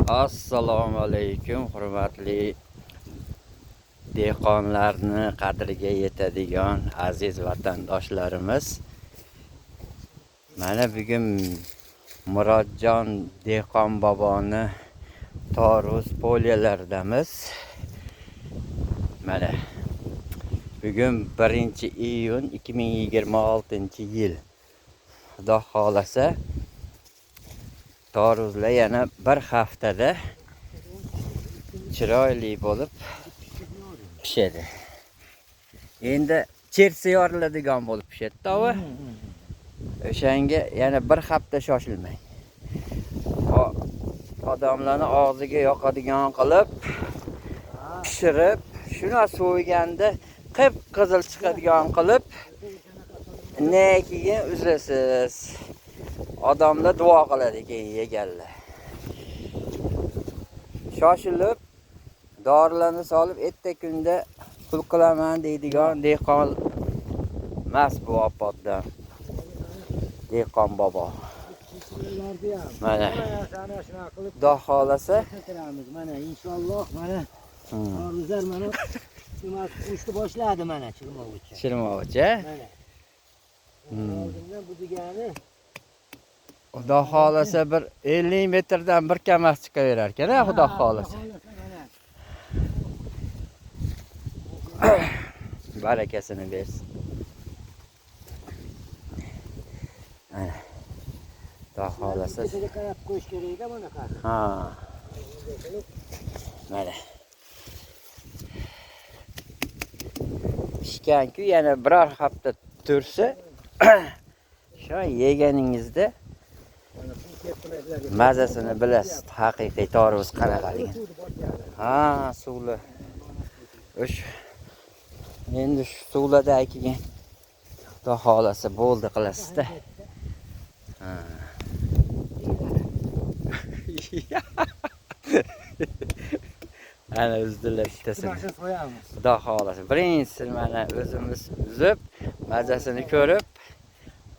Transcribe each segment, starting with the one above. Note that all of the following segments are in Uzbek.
Assalomu alaykum, hurmatli dehqonlarni qadriga yetadigan aziz vatandoshlarimiz. Mana bugun Murodjon dehqon boboni Toruz polyalardamiz. Mana bugun 1 iyun 2026-yil. Xudo xohlasa, toruzlar yana bir haftada chiroyli bo'lib pishadi. Endi chersi yoriladigan bo'lib pishadi tovi. O'shanga yana bir hafta shoshilmang. Odamlarni og'ziga yoqadigan qilib pishirib, shuni soviganda qip-qizil chiqadigan qilib, ne keyin uzasiz. Odamlar duo qiladi keyin yeganlar. Shoshilib dorilarni solib erta kunda pul qilaman deydigan dehqon emas bu Opotdan. Dehqon bobo. Mana. Ana shunaqa qilib Xudo xohlasa, keltiramiz. Mana inshaalloh, mana toruzlar mana nimasi qo'shni boshladi, mana chirmovchi. Chirmovchi. Mana. Oldindan bu degani Xudo xohlasa bir 50 metrdan bir kamas chiqaverar ekan, a, Xudo xohlasa. Mana. Barakasini bersin. Mana. Xudo xohlasa. Tepaga qarab qo'yish kerak-da bunaqasi. Ha. Mana. Pishgan-ku yana biror hafta tursa, shu yeganingizda Mana bu ketmalarga. mazasini bilasiz, haqiqiy toruz qanaqaligini. Suvni bosgani. Ha, suvli. O'sha endi shu suvlarda keyin Xudo xohlasa bo'ldi qilasizda. Ha. Ana uzdilar bittasini. Mana so'yamiz. Xudo xohlasa birinchisi mana o'zimiz uzib, mazasini ko'rib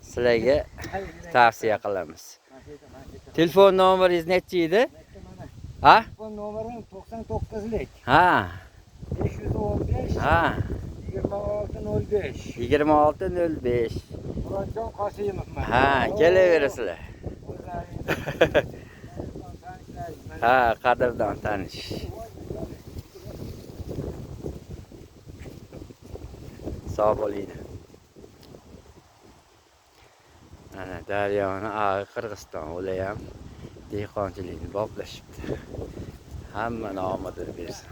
sizlarga tavsiya qilamiz. Telefon nomeringiz nechi edi? Ha? Telefon nomerim 99lik. Ha. 515 Ha. 2605. 2605. Murodjon Qosimov mana. Ha, kelaverasizlar. Ha, qadrdon tanish. Sog' bo'linglar. Mana daryoni ag'i Qirg'iziston, ular ham dehqonchilikni boblashibdi. Hamma omadini bersin.